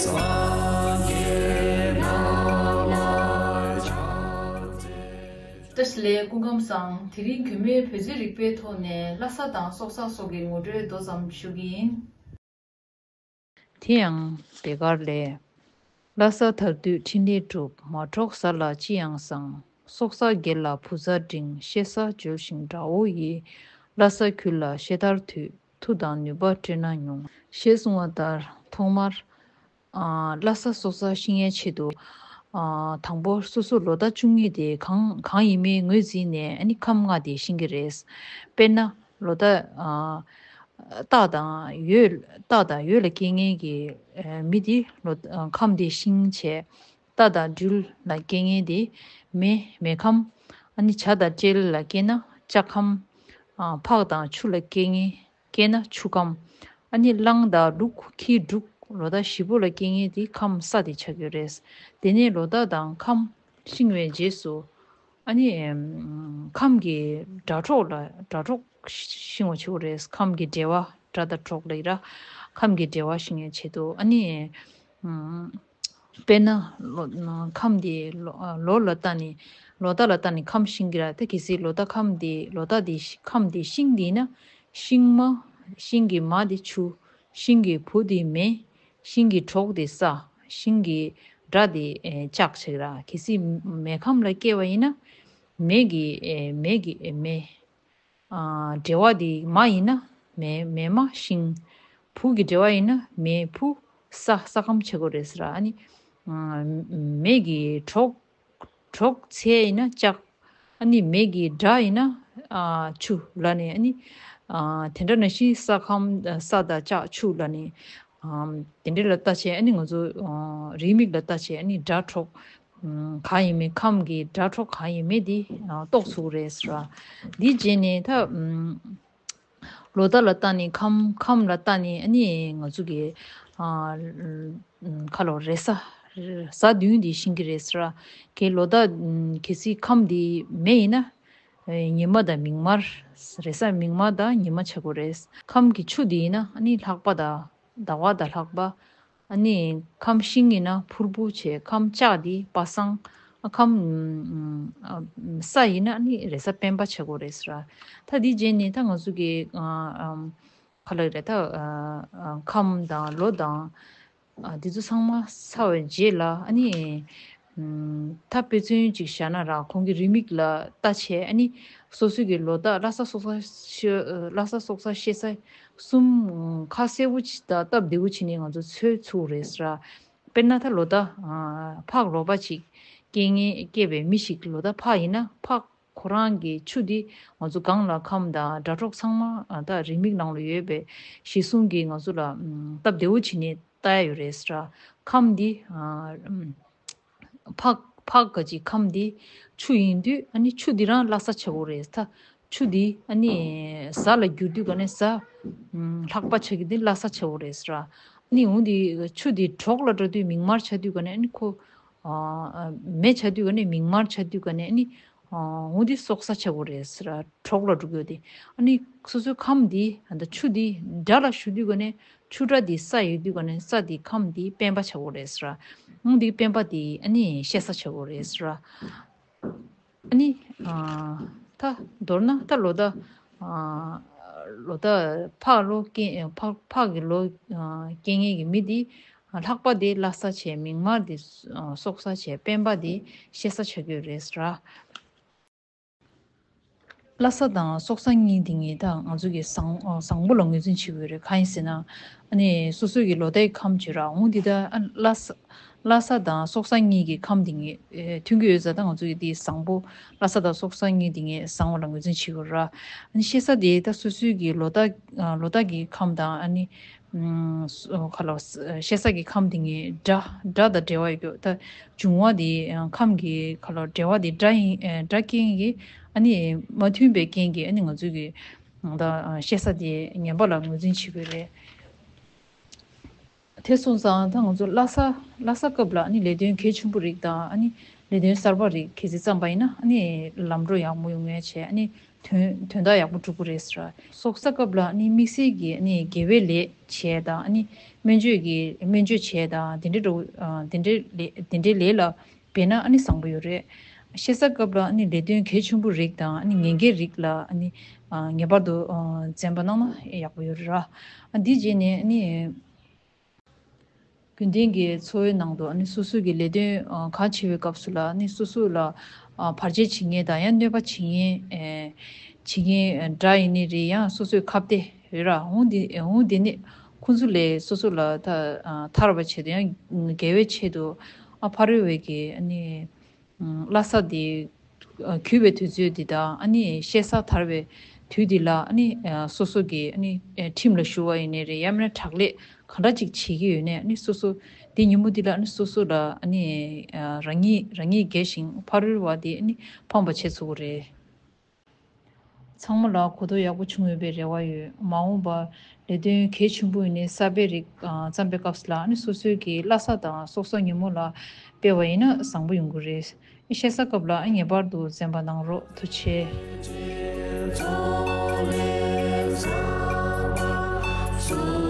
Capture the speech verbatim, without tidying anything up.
བཀྲ་ཤིས་བདེ་ལེགས། སྐུ་ཁམས་བཟང་། དེ་རིང་གུས་མོས་བོད་རྩིས་རིག་པའི་ཐོག་ནས་ལྷ་ས་དང་སོག་ས་སོགས་ཀྱི་ངོ་སྤྲོད་མདོ་ཙམ་ཞུ་གི་ཡིན། དེ་ཡང་དེ་གར་ལས། ལྷ་ས་དར་དུས་འཕྲིན་ལས་འགྲུབ། མ་འགྲོགས་ས་ལ་ཅི་ཡང་བཟང་། སོག་ས་དགེ་ལ་བུ་ཚ་འབྲིང་། ཤེ་ས་འཇོལ་ཞིང་དགྲ་བོ་ཡི། ལྷ་ས་ཁུལ་ལ་ཤེ་དར་དུས། མཐུ་དང་ནུས་པ་སྤྲོད་ན་ཉུང་། ཞེས་གསུངས་པ་ལྟར་ཐོག་མར། ཨ། ལྷ་ས་སོག་ས་ཤེས་ཡའི་ཆེད་དུ། ཨ། དང་པོ་སོ་སོ་ལོ་ཟླ་བཅུ་གཉིས་དེ་གང་གང་ཡིན་མིན་ངོས་འཛིན་ནས་ཨ་ནི་ཁམས་ལྔ་དེ་ཤེས་ཀྱི་རེད། དཔེར་ན་ལོ་ཟླ། ཨ། སྟག་དང་ཡོས། སྟག་དང་ཡོས་ལ་སྐྱེ་མཁན་གྱི་ཨ་མི་དེ་ལོ། ཨ། ཁམས་དེ་ཤེས་བྱས། རྟ་དང་སྦྲུལ་ལ་སྐྱེ་མཁན་དེ་མེ། མེ་ཁམས། ཨ་ནི་བྱ་དང་སྤྲེལ་ལ་སྐྱེས་ན་ལྕགས་ཁམས། ཨ། ཕག་དང་ཆུ་ལ་སྐྱེ་མཁན། སྐྱེས་ན་ཆུ་ཁམས། ཨ་ནི་གླང་དང་ལུག་ཁྱི་འབྲུག་ལོ་ཟླ་བཞི་པོ་ལ་སྐྱེ་མཁན་དེ་ཁམས་ས་དེ་ཆགས་ཀྱི་རེད། དེ་ནས་ལོ་ཟླ་དང་ཁམས་ཤེས་པའི་རྗེས་སུ། ཨ་ནི་ཁམས་ཀྱི་སྒྲ་སྒྲོགས་ལ། སྒྲ་སྒྲོགས་ཤེས་པ་བྱེད་དགོས་རེད། ཁམས་ཀྱི་འབྲེལ་བ། སྒྲ་དང་སྒྲོགས་ལ་ཡིན་ར། ཁམས་ཀྱི་འབྲེལ་བ་ཤེས་པའི་ཆེད་དུ། ཨ་ནི། དཔེར་ན་ལོ། ཁམས་དེ་ལོ། ལོ་ལ་ལྟ་ནས། ལོ་ཟླ་ལ་ལྟ་ནས་ཁམས་ཤེས་ཀྱི་ར། ད་གལ་སྲིད་ལོ་ཟླ་ཁམས་དེ། ལོ་ཟླ་དེ་ཤི། ཁམས་དེ་ཤིང་དེ་ཡིན་ན། ཤིང་མ། ཤིང་གི་མ་དེ་ཆུ། ཤིང་གི་བུ་དེ་མེ། ཤིང་གི་གྲོགས་དེ་ས། ཤིང་གི་སྒྲ་དེ་ཨེ་ལྕགས་བྱེད་ཀྱི་ར། གལ་སྲིད་མེ་ཁམས་ལ་སྐྱེས་པ་ཡིན་ན། མེ་གི་ཨེ་མེ་གི་ཨེ་མེ། ཨ། འབྲེལ་བ་དེ་མ་ཡིན་ན་མེ། མེ་མ་ཤིང་། བུ་གི་འབྲེལ་བ་ཡིན་ན་མེ་བུ་ས། ས་ཁམས་བྱེད་དགོས་རེད་ཟེར་ར། ཨ་ནི། ཨ། མེ་གི་གྲོགས། གྲོགས་ཚད་ཡིན་ན་ལྕགས། ཨ་ནི་མེ་གི་སྒྲ་ཡིན་ན། ཨ། ཆུ་ལབ་ནས། ཨ་ནི། ཨ། དེ་འདྲ་ནང་བཞིན་ས་ཁམས། ས་དང་ལྕགས་ཆུ་ལབ་ནས། ཨ། དེ་འདྲ་ལ་ལྟ་བྱས་ཨ་ནི་ང་ཚོ། ཨ། རེའུ་མིག་ལ་ལྟ་བྱས་ཨ་ནི་སྒྲ་གྲོགས། ཨ། གང་ཡིན་མིན། ཁམས་ཀྱི་སྒྲ་གྲོགས་གང་ཡིན་མིན་དེ། ཨ། རྟོགས་ཚུགས་རེད་ཟེར་བ། འདི་རྗེས་ནས་ད། ཨ། ལོ་ཟླ་ལ་ལྟ་ནས་ཁམས། ཁམས་ལ་ལྟ་ནས་ཨ་ནི་ང་ཚོ་གི། ཨ། ཁ་ལོ་རེས་གཟའ། གཟའ་བདུན་དེ་ཤེས་ཀྱི་རེད་ཟེར་བ། གལ་ལོ་ཟླ། ཨ། གལ་སྲིད་ཁམས་དེ་མེ་ཡིན་ན། ཨ། ཉི་མ་དང་མིག་དམར། རེས་གཟའ་མིག་དམར་དང་ཉི་མ་ཆགས་དགོས་རེད། ཁམས་ཀྱི་ཆུ་དེ་ཡིན་ན་ཨ་ནི་ལྷགས་པ་དང་ཟླ་བ་དང་ལྷགས་པ། ཨ་ནི་ཁམས་ཤིང་ཡིན་ན་ཕུར་བུ་བྱས། ཁམས་ལྕགས་དེ་པ་སངས། ཨ། ཁམས། ཨ། ས་ཡིན་ན་ཨ་ནི་རེས་གཟའ་སྤེན་པ་བྱེད་དགོས་རེད་ཟེར་བ། ད་འདི་རྗེས་ནས་ད་ང་ཚོ་གི། ཨ། ཨ། ག་ལབ་རེད་ད། ཨ། ཨ། ཁམས་དང་ལོ་དང་། ཨ། འདི་ཚོ་ཚང་མ་ཚར་བའི་རྗེས་ལ་ཨ་ནི། ཨ། ད་དཔེ་མཚོན་ཅིག་བཞག་ན་ར། ཁོང་གི་རེའུ་མིག་ལ་ལྟ་བྱས་ཨ་ནི་སོ་སོ་གི་ལོ་ཟླ། ལྷ་ས་སོག་ས་ཤེ། ལྷ་ས་སོག་ས་ཤེས་ས་གསུམ་ཁ་གསལ་པོ་ཅིག་དང་སྟབས་བདེ་པོ་བྱས་ནས་ང་ཚོ་འཚོལ་ཚུགས་རེད་ཟེར་ར། དཔེར་ན་ད་ལོ་ཟླ། ཨ། ཕག་ལོ་པ་ཅིག་སྐྱེ་མཁན། སྐྱེས་པའི་མི་ཞིག་ལོ་ཟླ་ཕག་ཡིན་ན་ཕག་ཁོ་རང་གི་ཆུ་འདི་ང་ཚོ་སྒང་ལ་ཁམས་དང་སྒྲ་སྒྲོགས་ཚང་མ། ཨ། ད་རེའུ་མིག་ནང་ལ་ཡོད་པའི་གཞི་བཟུང་གིས་ང་ཚོ་ལ། ཨམ། སྟབས་བདེ་པོ་བྱས་ནས་ལྟ་ཡ་ཡོད་རེད་ཟེར་ར། ཁམས་འདི། ཨ། ཨམ། ཕག་ཕག་ག་ཅིག་ཁམས་འདི་ཆུ་ཡིན་དུས་ཨ་ནི་ཆུ་འདི་རང་ལྷ་ས་ཆགས་ཀྱི་རེད། ད་ཆུ་འདི་ཨ་ནི་གཟའ་ལ་གྱུར་དུས་ག་ནས་གཟའ། ཨམ། ལྷག་པ་ཆགས་ཀྱི་འདི་ལྷ་ས་ཆགས་ཀྱི་རེད་ཟེར་ར། ཨ་ནི་འོ་འདི་ཆུ་འདི་གྲོགས་ལ་འགྲོ་དུས་མིག་དམར་ཆགས་དུས་ག་ནས་ཨ་ནི་ཁོ། ཨ། མེ་ཆགས་དུས་ག་ནས་མིག་དམར་ཆགས་དུས་ག་ནས་ཨ་ནི། ཨ། འོ་འདི་སོག་ས་ཆགས་ཀྱི་རེད་ཟེར་ར། གྲོགས་ལ་འགྲོ་གི་ཡོད་དེ། ཨ་ནི་སོ་སོའི་ཁམས་འདི། ཨ། ད་ཆུ་འདི་དགྲ་ལ་ཞུགས་དུས་ག་ནས་ཆུ་དགྲ་འདི་ས་ཡོད་དུས་ག་ནས་ས་འདི་ཁམས་འདི་སྤེན་པ་ཆགས་ཀྱི་རེད་ཟེར་ར། འོ་འདི་སྤེན་པ་འདི་ཨ་ནི་ཤེས་ས་ཆགས་ཀྱི་རེད་ཟེར་ར། ཨ་ནི། ཨ། ད་མདོར་ན་ད་ལོ་ཟླ། ཨ། ལོ་ཟླ་ཕག་ལོ་སྐྱེ། ཕག་ཕག་གི་ལོ། ཨ། སྐྱེ་མཁན་གྱི་མི་འདི། ཨ། ལྷག་པ་དེ་ལྷ་ས་བྱས། མིག་དམར་དེ་སོག་ས་བྱས། སྤེན་པ་དེ་ཤེས་ས་ཆགས་ཀྱི་ཡོད་རེད་ཟེར་ར། ལྷ་ས་དང་སོག་ས་གཉིས་དེ་ངས་ད་ང་ཚོ་གི་བཟང་། ཨ། བཟང་པོ་ལ་ངོས་འཛིན་བྱེད་ཀྱི་ཡོད་རེད། གང་ཡིན་ཟེར་ན། ཨ་ནི་སོ་སོ་གི་ལོ་ཟླའི་ཁམས་བྱེད་ར། འོ་འདི་ད། ཨ། ལྷ་ས། ལྷ་ས་དང་སོག་ས་གཉིས་ཀྱི་ཁམས་དེ་ངས། ཨེ། མཐུན་གྱི་ཡོད་ཙང་ད་ང་ཚོ་གི་དེ་བཟང་པོ། ལྷ་ས་དང་སོག་ས་གཉིས་དེ་ངས་བཟང་བ་ལ་ངོས་འཛིན་བྱེད་དགོས་ར། ཨ་ནི་ཤེས་ས་དེ་ད་སོ་སོའི་གི་ལོ་ཟླ། ཨ། ལོ་ཟླ་གི་ཁམས་དང་། ཨ་ནི། ཨམ། སོ། ག་ལབ། ཤེས་ས་གི་ཁམས་དེ་ངས་སྒྲ། སྒྲ་དང་འབྲེལ་བ་ཡོད་རྒྱུ། ད་འབྱུང་བ་དེ། ཨ། ཁམས་ཀྱི། ག་ལབ། འབྲེལ་བ་དེ་སྒྲ་ཡིན། ཨ། སྒྲ་རྐྱེན་གྱིས་ཨ་ནི་མ་མཐུན་པའི་རྐྱེན་གྱིས་ཨ་ནི་ང་ཚོའི་གི་ད། ཨ། ཤེས་ས་དེ་ངན་པ་ལ་ངོས་འཛིན་བྱེད་དགོས་རེད། དེ་སོང་ཙང་ད་ང་ཚོ་ལྷ་ས། ལྷ་ས་སྐབས་ལ་ཨ་ནི་ལས་དོན་གལ་ཆེན་པོ་རིགས་དང་། ཨ་ནི་ལས་དོན་གསར་པ་རིགས་གལ་སྲིད་བརྩམས་པ་ཡིན་ན་ཨ་ནི་ལམ་འགྲོ་ཡག་མོ་ཡོང་ཡ་བྱས། ཨ་ནི་ དོན་དོན་དག་ཡག་པོ་འགྲུབ་ཀྱི་རེད་ཟེར། གསོག་ས་སྐབས་ལ་ཨ་ནི་དམིགས་བསལ་གྱི་ཨ་ནི་དགེ་བའི་ལས་བྱས་དང་ཨ་ནི་སྨན་བཅོས་ཀྱི་སྨན་བཅོས་བྱས་དང་དེ་འདྲའི་འགྲོ་ཨ་དེ་འདྲའི་ལས་དེ་འདྲའི་ལས་ལ་འབད་ན་ཨ་ནི་བཟང་པོ་ཡོད་རེད། བཤད་ས་སྐབས་ལ་ཨ་ནི་ལས་དོན་གལ་ཆེན་པོ་རིགས་དང་ཨ་ནི་ཉེན་ཁའི་རིགས་ལ་ཨ་ནི་ཨ་ངེས་པར་དུ་ཨ་འཛེམ་པ་གནང་ན་ཡག་པོ་ཡོད་རེད་ར། ཨ་འདི་རྗེས་ནས་ཨ་ནི། རྒྱུན་ལྡན་གྱི་འཚོ་བའི་ནང་དུ་ཨ་ནི་སོ་སོ་གི་ལས་དོན་ཨ་གང་བྱེད་པའི་སྐབས་སུ་ལ་ཨ་ནི་སོ་སོ་ལ་ཨ་བར་ཆད་བྱེད་མཁན་དང་ཡང་གནོད་པ་བྱེད་མཁན་ཨེ་བྱེད་མཁན་ཨེ་དགྲ་ཡིན་ནི་རེད། ཡང་སོ་སོའི་ཁ་གཏད་ཡོད་ར། འོང་དེ་འོང་དེ་ནི་ཁོང་ཚོ་ལས་སོ་སོ་ལ་ད་ཨ་ཐར་བ་ཆེད་དུ་ཡང་དགེ་བའི་ཆེད་དུ་ཨ་ཕ་རོལ་བའི་གི་ཨ་ནི། བླ་གཟའ་འདི་གུས་པའི་དུས་ཚོད་འདི་དང་ཨ་ནི་ཤེས་གསལ་དར་བའི་དུས་འདི་ལ་ཨ་ནི་སོ་སོ་གི་ཨ་ནི་ཁྲིམས་ལ་ཞུ་བ་ཡིན་ནའི་རེད། ཡང་མིན་ན་དྲག་ལས་གང་འདྲ་ཅིག་བྱེད་ཀྱི་ཡོད་ནའི་ཨ་ནི་སོ་སོ་འདི་ཉིན་མོ་འདི་ལ་ཨ་ནི་སོ་སོ་ལ་ཨ་ནི་རང་ཉིད་རང་ཉིད་དགེ་ཞིང་ཕ་རོལ་བ་འདི་ཨ་ནི་ཕམ་པ་བྱེད་ཚུགས་ཀྱི་རེད། ཚང་མ་ལ་གོ་རྟོགས་ཡག་པོ་བྱུང་ཡོད་པའི་རེ་བ་ཡོད། མ་འོངས་པར་ལས་དོན་གལ་ཆེན་པོ་ཡིན་ནའི་གསར་པའི་རིགས་བརྩམས་པའི་སྐབས་སུ་ལ་ཨ་ནི་སོ་སོའི་གི་བླ་གཟའ་དང་སྲོག་གཟའ་ཉིན་མོ་ལ་སྤེལ་བ་ཡིན་ན་བཟང་པོ་ཡོང་གི་རེད། ཤེས་ས་སྐབས་ལ་ངེས་པར་དུ་འཛེམ་པ་གནང་རོགས། ཐུགས་རྗེ་ཆེ།